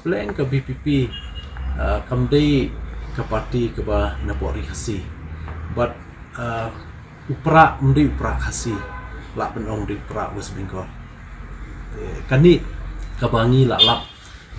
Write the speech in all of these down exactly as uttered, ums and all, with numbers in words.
Pleng ka VPP, uh, kam dei ka parti kaba napoh ri Khasi. But, uh, u Prah um dei u Prah Khasi, lah ban ong dei u Prah West Bengal. Te kane kaba ngi lah lap,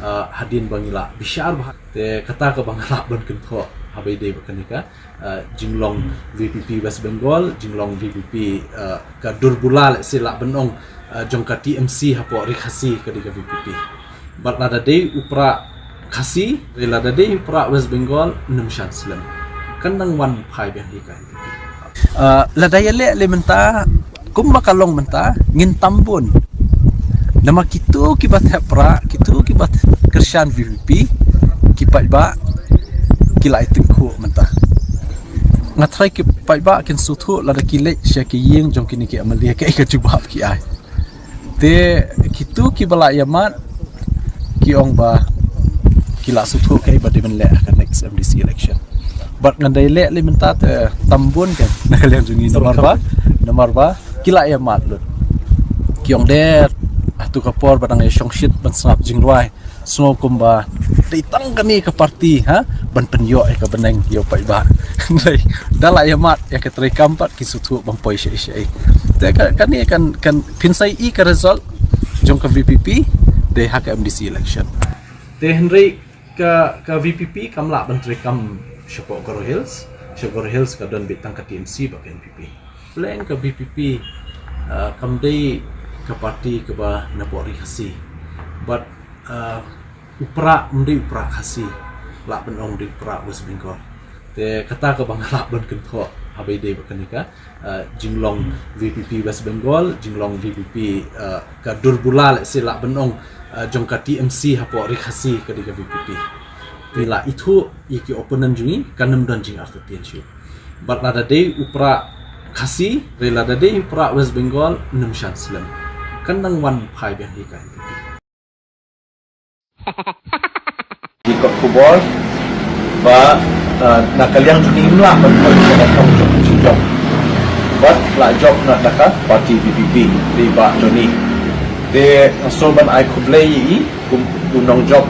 uh, hadien ba ngi lah bishar bha. Te kata kaba nga lah ban kynthoh haba ïadei bad kane ka, uh, jinglong VPP West Bengal, jinglong VPP, uh, ka dur bula, let's say, lah ban ong, uh, jong ka TMC hapoh ri Khasi ka dei ka VPP. Bad lada dei u Prah Khasi, lada dei u Prah West Bengal, nym shah slem. Kan nang wan phai biang hi ka NPP. Uh, lada ïaleh lei mynta, kumba ka long mynta, ngin tam bun. Namar kito kiba thep Prah, kito kiba kyrshan VPP, ki paidbah ki la ïa tyngkhuh mynta. Nga tharai ki paidbah kin sngewthuh lada ki leit sha ki ïing jong kine ki MLA kaei ka jubab ki ai. Te kito kiba la ïamat, ki ong ba ki la sngewthuh kaei ba dei ban leh ha ka next MDC election. Bad ngan dei leh lei mynta te tam bun kan na ka liang jong ngi, namar ba, namar ba ki la ïamat lut. Ki ong de, hato ka por ba dang ïa shongshit ban sngap jingrwai, sngew kumba dei tang kane ka parti, ha, ban pynïoh ïa ka bneng ïa u paidbah. Dei, da la ïamat ïa ka treikam pat ki sngewthuh ban poi shaei shaei. Te ka, kane kan, kan phin sa ïohi ka result jong ka VPP dei ha ka MDC election. Te hynrei ka, ka VPP kam lah ban treikam shapoh Garo Hills, sha Garo Hills ka don beit tang ka TMC bad ka NPP. Pleng ka VPP, uh, kam dei ka parti kaba napoh ri Khasi. But, uh, u Prah um dei u Prah Khasi, lah ban ong dei u Prah West Bengal. Te kata kaba nga lah ban kynthoh haba ïadei bad kane ka, uh, jinglong VPP West Bengal, jinglong VPP, uh, ka dur bula, let's say, lah ban ong, uh, jong ka TMC hapoh ri Khasi ka dei ka VPP. Te la ithuh ïa ki opponent jong ngi, kan nym don jingartatien shuh. Bad lada dei u Prah Khasi, re lada dei u Prah West Bengal, nym shah slem. Kan nang wan phai biang hi ka NPP. Ki kot khubor ba, uh, na ka liang jong ngi ym lah ban poi sha ka thong jong ka shinjop. Bad la jop na ka parti VPP, dei ba jong ngi. Te nga sngew ban ai khublei ïa i, kum u nongjop